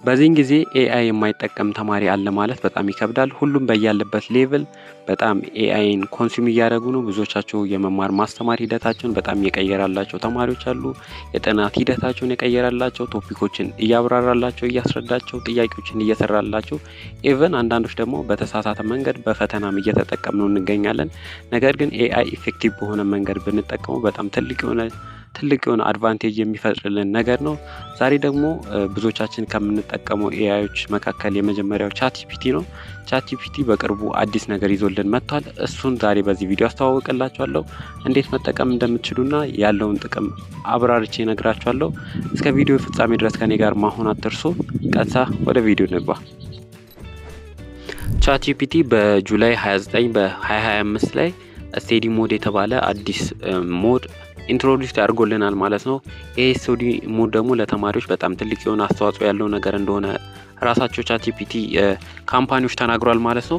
በዚህን ጊዜ AI የማይጠቀም ተማሪ አለ ማለት በጣም ይከብዳል። ሁሉም በያለበት level በጣም AI ን consume እያደረጉ ነው። ብዙዎቻቸው የመማር ማስተማር ሂደታቸውን በጣም የቀየራላቸው ተማሪዎች አሉ። የጥናት ሂደታቸውን የቀየራላቸው፣ topic ኦችን እያብራራላቸው፣ እያስረዳቸው፣ ጥያቄዎችን እየሰራላቸው፣ even አንዳንዶች ደግሞ በተሳሳተ መንገድ በፈተናም እየተጠቀምነው እንገኛለን። ነገር ግን AI effective በሆነ መንገድ ብንጠቀመው በጣም ትልቅ የሆነ advantage የሚፈጥርልን ነገር ነው። ዛሬ ደግሞ ብዙዎቻችን ከምንጠቀመው AI ዎች መካከል የመጀመሪያው ChatGPT ነው። ChatGPT በቅርቡ አዲስ ነገር ይዞልን መጥቷል። እሱን ዛሬ በዚህ ቪዲዮ አስተዋውቅላችኋለሁ። እንዴት መጠቀም እንደምትችሉና ያለውን ጥቅም አብራርቼ እነግራችኋለሁ። እስከ ቪዲዮ ፍጻሜ ድረስ ከኔ ጋር መሆን አትርሱ። ቀጥታ ወደ ቪዲዮ እንግባ። ChatGPT በ July 29 በ2025 ላይ study mode የተባለ አዲስ mode introduce አድርጎልናል ማለት ነው። ይሄ study mode ደግሞ ለተማሪዎች በጣም ትልቅ የሆነ አስተዋጽኦ ያለው ነገር እንደሆነ ራሳቸው ChatGPT company ዎች ተናግሯል ማለት ነው።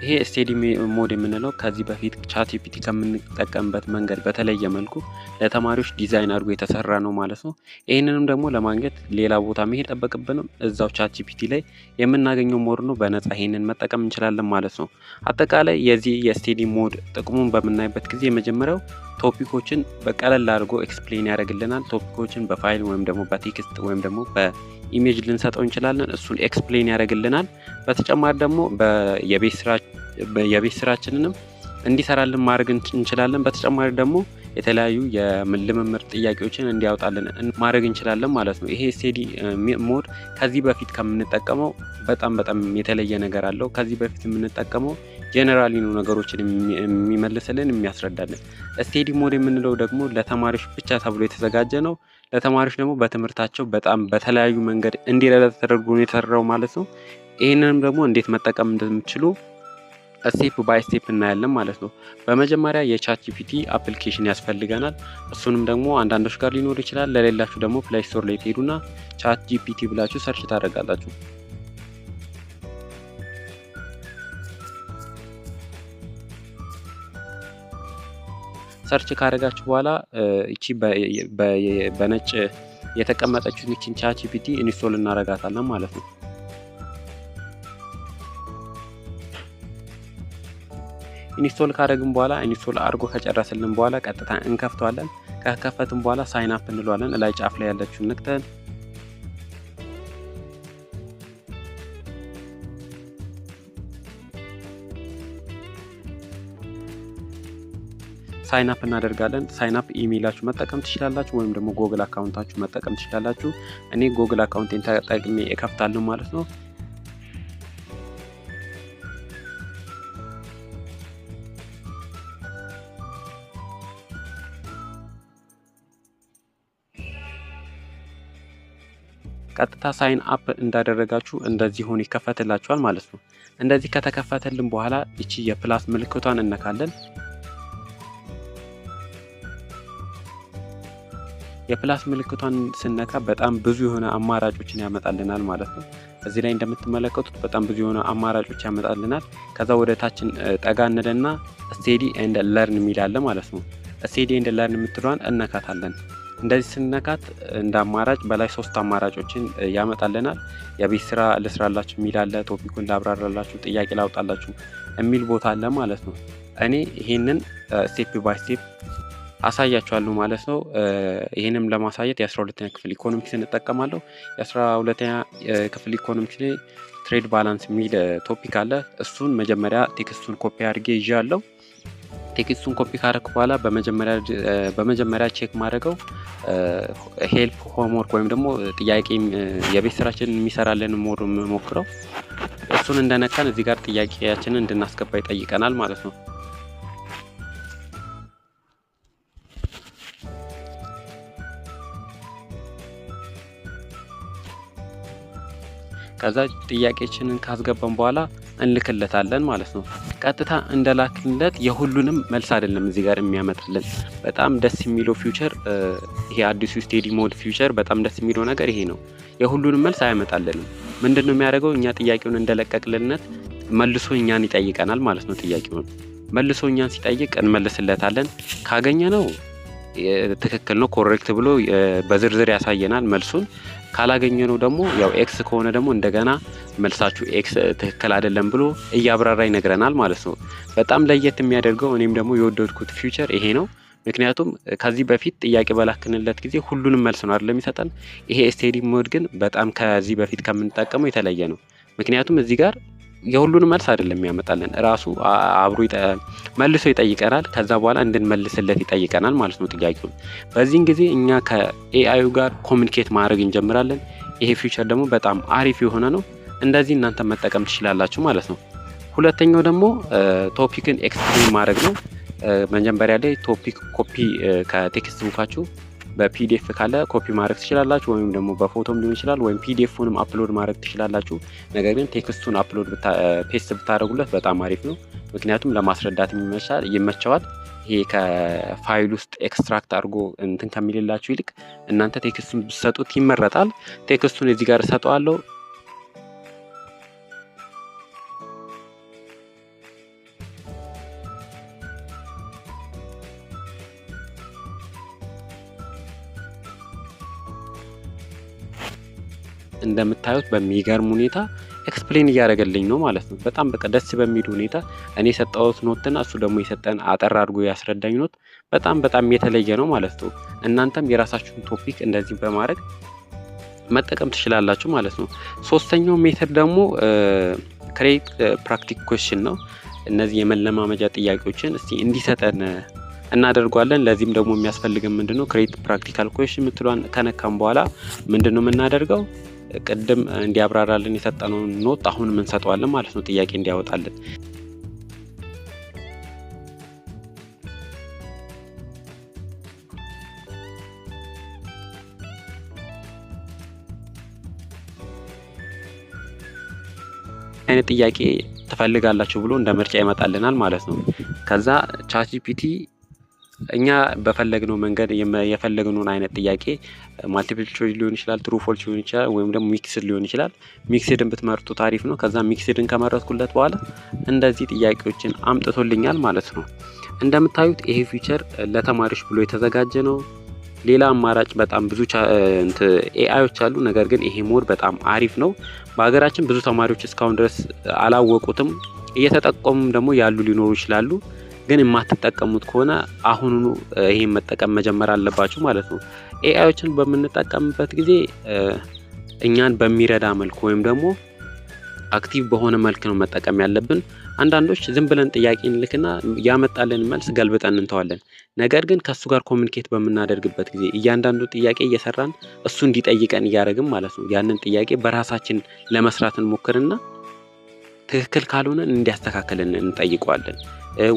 ይሄ study mode የምንለው ከዚህ በፊት ChatGPT ከምንጠቀምበት መንገድ በተለየ መልኩ ለተማሪዎች ዲዛይን አድርጎ የተሰራ ነው ማለት ነው። ይህንንም ደግሞ ለማግኘት ሌላ ቦታ መሄድ አይጠበቅብንም። እዛው ChatGPT ላይ የምናገኘው mode ነው። በነፃ ይሄንን መጠቀም እንችላለን ማለት ነው። አጠቃላይ የዚህ የ study mode ጥቅሙን በምናይበት ጊዜ የመጀመሪያው topic ኦችን በቀለል አድርጎ explain ያደርግልናል። Topic ኦችን በ file ወይም ደግሞ በ text ወይም ደግሞ በ image ልንሰጠው እንችላለን። እሱን explain ያደርግልናል። በተጨማሪ ደግሞ የቤት ስራችንንም እንዲሰራልን ማድረግ እንችላለን። በተጨማሪ ደግሞ የተለያዩ የልምምድ ጥያቄዎችን እንዲያወጣልን ማድረግ እንችላለን ማለት ነው። ይሄ study mode ከዚህ በፊት ከምንጠቀመው በጣም በጣም የተለየ ነገር አለው። ከዚህ በፊት የምንጠቀመው generally ነው ነገሮችን የሚመልስልን፣ የሚያስረዳልን። Study mode የምንለው ደግሞ ለተማሪዎች ብቻ ተብሎ የተዘጋጀ ነው። ለተማሪዎች ደግሞ በትምህርታቸው በጣም በተለያዩ መንገድ እንዲረዳ ተደርጎ ነው የተሰራው ማለት ነው። ይህንንም ደግሞ እንዴት መጠቀም እንደምትችሉ step by step እናያለን ማለት ነው። በመጀመሪያ የ ChatGPT application ያስፈልገናል። እሱንም ደግሞ አንዳንዶች ጋር ሊኖር ይችላል። ለሌላችሁ ደግሞ Play Store ላይ ትሄዱና ChatGPT ብላችሁ search ታደርጋላችሁ። Search ካደረጋችሁ በኋላ እቺ በነጭ የተቀመጠችውን ይችን ChatGPT install እናደርጋታለን ማለት ነው። Install ካደረግን በኋላ፣ install አድርጎ ከጨረስልን በኋላ ቀጥታ እንከፍተዋለን። ከከፈትን በኋላ sign up እንለዋለን። ላይ ጫፍ ላይ ያለችውን ነክተን sign up እናደርጋለን። Sign up ኢሜይላችሁ መጠቀም ትችላላችሁ፣ ወይም ደግሞ Google account ኣችሁ መጠቀም ትችላላችሁ። እኔ Google account ኤን ተጠቅሜ እከፍታለሁ ማለት ነው። ቀጥታ sign up እንዳደረጋችሁ እንደዚህ ሆኖ ይከፈትላችኋል ማለት ነው። እንደዚህ ከተከፈተልን በኋላ እቺ የ plus ምልክቷን እነካለን። የ plus ምልክቷን ስነካ በጣም ብዙ የሆነ አማራጮችን ያመጣልናል ማለት ነው። እዚህ ላይ እንደምትመለከቱት በጣም ብዙ የሆነ አማራጮች ያመጣልናል። ከዛ ወደ ታችን ጠጋ እንልና study and learn የሚል አለ ማለት ነው። Study and learn የምትለዋን እነካታለን። እንደዚህ ስነካት እንደ አማራጭ በላይ ሶስት አማራጮችን ያመጣልናል። የቤት ስራ ልስራላችሁ የሚል አለ፣ topic ኡን ላብራራላችሁ፣ ጥያቄ ላውጣላችሁ የሚል ቦታ አለ ማለት ነው። እኔ ይሄንን step by step አሳያችኋለሁ ማለት ነው። ይህንም ለማሳየት የ12ኛ ክፍል ኢኮኖሚክስ እንጠቀማለሁ። የ12ኛ ክፍል ኢኮኖሚክስ ላይ trade balance የሚል topic አለ። እሱን መጀመሪያ text ኡን copy አድርጌ ይዣለሁ። Text ኡን copy ካደረኩ በኋላ በመጀመሪያ check ማድረገው help homework ወይም ደግሞ ጥያቄ የቤት ስራችንን የሚሰራልን mode የምሞክረው፣ እሱን እንደነካን እዚህ ጋር ጥያቄያችንን እንድናስገባ ይጠይቀናል ማለት ነው። ከዛ ጥያቄችንን ካስገባን በኋላ እንልክለታለን ማለት ነው። ቀጥታ እንደላክንለት የሁሉንም መልስ አይደለም እዚህ ጋር የሚያመጣልን። በጣም ደስ የሚለው feature፣ ይሄ አዲሱ study mode feature በጣም ደስ የሚለው ነገር ይሄ ነው። የሁሉንም መልስ አያመጣልንም። ምንድን ነው የሚያደርገው? እኛ ጥያቄውን እንደለቀቅልነት መልሶ እኛን ይጠይቀናል ማለት ነው። ጥያቄውን መልሶ እኛን ሲጠይቅ እንመልስለታለን። ካገኘነው ትክክል ነው፣ correct ብሎ በዝርዝር ያሳየናል መልሱን። ካላገኘነው ደግሞ ያው X ከሆነ ደግሞ እንደገና መልሳችሁ X ትክክል አይደለም ብሎ እያብራራ ይነግረናል ማለት ነው። በጣም ለየት የሚያደርገው እኔም ደግሞ የወደድኩት feature ይሄ ነው። ምክንያቱም ከዚህ በፊት ጥያቄ በላክንለት ጊዜ ሁሉንም መልስ ነው አይደለም የሚሰጠን። ይሄ study mode ግን በጣም ከዚህ በፊት ከምንጠቀመው የተለየ ነው። ምክንያቱም እዚህ ጋር የሁሉንም መልስ አይደለም የሚያመጣልን፣ ራሱ አብሮ መልሶ ይጠይቀናል። ከዛ በኋላ እንድንመልስለት ይጠይቀናል ማለት ነው ጥያቄውን። በዚህን ጊዜ እኛ ከ AI ዩ ጋር communicate ማድረግ እንጀምራለን። ይሄ feature ደግሞ በጣም አሪፍ የሆነ ነው። እንደዚህ እናንተ መጠቀም ትችላላችሁ ማለት ነው። ሁለተኛው ደግሞ topic ን explain ማድረግ ነው። መጀመሪያ ላይ topic copy ከ textbook ኣችሁ በ PDF ካለ ኮፒ ማድረግ ትችላላችሁ፣ ወይም ደግሞ በፎቶም ሊሆን ይችላል፣ ወይም PDF ኡንም upload ማድረግ ትችላላችሁ። ነገር ግን text ኡን upload paste ብታደርጉለት በጣም አሪፍ ነው። ምክንያቱም ለማስረዳት ይመቸዋል። ይሄ ከፋይል ውስጥ extract አድርጎ እንትን ከሚልላችሁ ይልቅ እናንተ text ኡን ብትሰጡት ይመረጣል። Text ኡን እዚህ ጋር እሰጠዋለሁ። እንደምታዩት በሚገርም ሁኔታ explain እያደረገልኝ ነው ማለት ነው። በጣም በቃ ደስ በሚል ሁኔታ እኔ የሰጠሁት note ና እሱ ደግሞ የሰጠን አጠር አድርጎ ያስረዳኝ note በጣም በጣም የተለየ ነው ማለት ነው። እናንተም የራሳችሁን topic እንደዚህ በማድረግ መጠቀም ትችላላችሁ ማለት ነው። ሶስተኛው method ደግሞ create practice question ነው። እነዚህ የመለማመጃ ጥያቄዎችን እስቲ እንዲሰጠን እናደርጓለን። ለዚህም ደግሞ የሚያስፈልገን ምንድነው? Create practical question የምትሏን ከነካም በኋላ ምንድነው የምናደርገው? ቅድም እንዲያብራራልን የሰጠነውን note አሁንም እንሰጠዋለን ማለት ነው፣ ጥያቄ እንዲያወጣልን። አይነት ጥያቄ ትፈልጋላችሁ ብሎ እንደ ምርጫ ይመጣልናል ማለት ነው። ከዛ ChatGPT እኛ በፈለግነው መንገድ የፈለግነውን አይነት ጥያቄ multiple choice ሊሆን ይችላል፣ true false ሊሆን ይችላል፣ ወይም ደግሞ mixed ሊሆን ይችላል። Mixed ን ብትመርጡት አሪፍ ነው። ከዛ mixed ን ከመረጥኩለት በኋላ እንደዚህ ጥያቄዎችን አምጥቶልኛል ማለት ነው። እንደምታዩት ይሄ feature ለተማሪዎች ብሎ የተዘጋጀ ነው። ሌላ አማራጭ በጣም ብዙ AI ዮች አሉ። ነገር ግን ይሄ mode በጣም አሪፍ ነው። በሀገራችን ብዙ ተማሪዎች እስካሁን ድረስ አላወቁትም። እየተጠቀሙም ደግሞ ያሉ ሊኖሩ ይችላሉ። ግን የማትጠቀሙት ከሆነ አሁኑኑ ይሄን መጠቀም መጀመር አለባችሁ ማለት ነው። AI ዮችን በምንጠቀምበት ጊዜ እኛን በሚረዳ መልኩ ወይም ደግሞ active በሆነ መልክ ነው መጠቀም ያለብን። አንዳንዶች ዝም ብለን ጥያቄ እንልክና ያመጣልን መልስ ገልብጠን እንተዋለን። ነገር ግን ከእሱ ጋር communicate በምናደርግበት ጊዜ እያንዳንዱ ጥያቄ እየሰራን እሱ እንዲጠይቀን እያደረግን ማለት ነው። ያንን ጥያቄ በራሳችን ለመስራት እንሞክርና ትክክል ካልሆነ እንዲያስተካክልን እንጠይቀዋለን።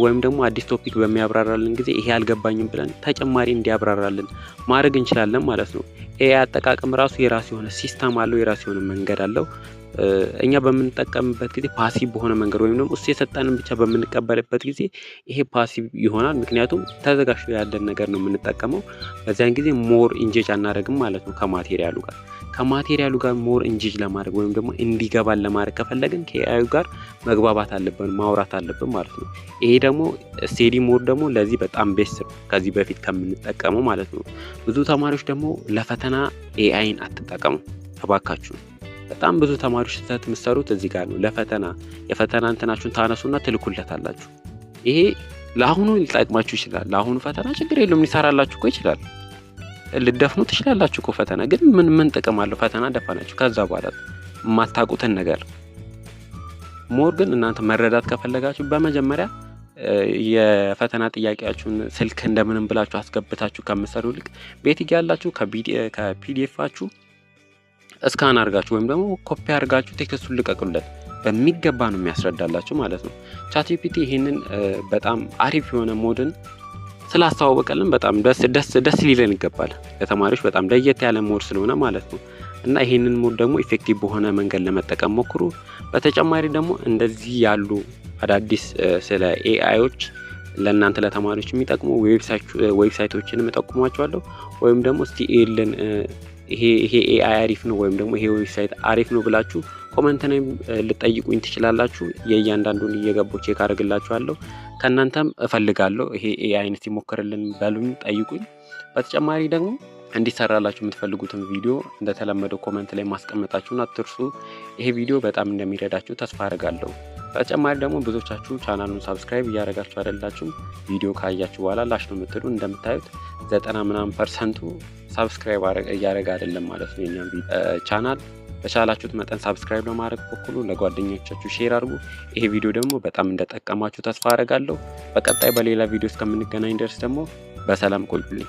ወይም ደግሞ አዲስ topic በሚያብራራልን ጊዜ ይሄ አልገባኝም ብለን ተጨማሪ እንዲያብራራልን ማድረግ እንችላለን ማለት ነው። AI አጠቃቀም ራሱ የራሱ የሆነ system አለው፣ የራሱ የሆነ መንገድ አለው። እኛ በምንጠቀምበት ጊዜ passive በሆነ መንገድ ወይም ደግሞ እሱ የሰጠንን ብቻ በምንቀበልበት ጊዜ ይሄ passive ይሆናል። ምክንያቱም ተዘጋጅቶ ያለን ነገር ነው የምንጠቀመው። በዚያን ጊዜ more engage አናደርግም ማለት ነው ከ material ኡ ጋር። ከ material ኡ ጋር more engage ለማድረግ ወይም ደግሞ እንዲገባን ለማድረግ ከፈለግን ከ AI ዩ ጋር መግባባት አለብን፣ ማውራት አለብን ማለት ነው። ይሄ ደግሞ study mode ደግሞ ለዚህ በጣም best ነው፣ ከዚህ በፊት ከምንጠቀመው ማለት ነው። ብዙ ተማሪዎች ደግሞ ለፈተና AI ን አትጠቀሙ እባካችሁ። በጣም ብዙ ተማሪዎች ስህተት የምትሰሩት እዚህ ጋር ነው። ለፈተና የፈተና እንትናችሁን ታነሱና ትልኩለታላችሁ። ይሄ ለአሁኑ ሊጠቅማችሁ ይችላል። ለአሁኑ ፈተና ችግር የለውም፣ ሊሰራላችሁ እኮ ይችላል። ልደፍኑ ትችላላችሁ እኮ ፈተና። ግን ምን ምን ጥቅም አለው? ፈተና ደፋናችሁ፣ ከዛ በኋላ የማታውቁትን ነገር more ግን እናንተ መረዳት ከፈለጋችሁ በመጀመሪያ የፈተና ጥያቄያችሁን ስልክ እንደምንም ብላችሁ አስገብታችሁ ከምትሰሩ ይልቅ ቤት እያላችሁ ከ PDF ኣችሁ scan አድርጋችሁ ወይም ደግሞ ኮፒ አድርጋችሁ text ኡን ልቀቁለት። በሚገባ ነው የሚያስረዳላችሁ ማለት ነው። ChatGPT ይህንን በጣም አሪፍ የሆነ mode ን ስላስተዋወቀልን በጣም ደስ ደስ ደስ ሊለን ይገባል። ለተማሪዎች በጣም ለየት ያለ mode ስለሆነ ማለት ነው። እና ይህንን mode ደግሞ effective በሆነ መንገድ ለመጠቀም ሞክሩ። በተጨማሪ ደግሞ እንደዚህ ያሉ አዳዲስ ስለ AI ዮች ለእናንተ ለተማሪዎች የሚጠቅሙ website ኦችንም እጠቁሟቸዋለሁ። ወይም ደግሞ እስቲ ኤልን ይሄ AI አሪፍ ነው ወይም ደግሞ ይሄ website አሪፍ ነው ብላችሁ comment ላይ ልጠይቁኝ ትችላላችሁ። የእያንዳንዱን እየገባሁ check አደርግላችኋለሁ። ከእናንተም እፈልጋለሁ ይሄ AI ን ሲሞክርልን በሉኝ፣ ጠይቁኝ። በተጨማሪ ደግሞ እንዲሰራላችሁ የምትፈልጉትን ቪዲዮ እንደተለመደው comment ላይ ማስቀመጣችሁን አትርሱ። ይሄ ቪዲዮ በጣም እንደሚረዳችሁ ተስፋ አደርጋለሁ። በተጨማሪ ደግሞ ብዙዎቻችሁ ቻናሉን subscribe እያደረጋችሁ አይደላችሁም። ቪዲዮ ካያችሁ በኋላ ላሽ ነው የምትሉ። እንደምታዩት 90 ምናምን ፐርሰንቱ subscribe እያደረገ አይደለም ማለት ነው የኛም ቻናል። በቻላችሁት መጠን subscribe ለማድረግ ሞክሩ፣ ለጓደኞቻችሁ share አድርጉ። ይሄ ቪዲዮ ደግሞ በጣም እንደጠቀማችሁ ተስፋ አደርጋለሁ። በቀጣይ በሌላ ቪዲዮ እስከምንገናኝ ድረስ ደግሞ በሰላም ቆዩልኝ።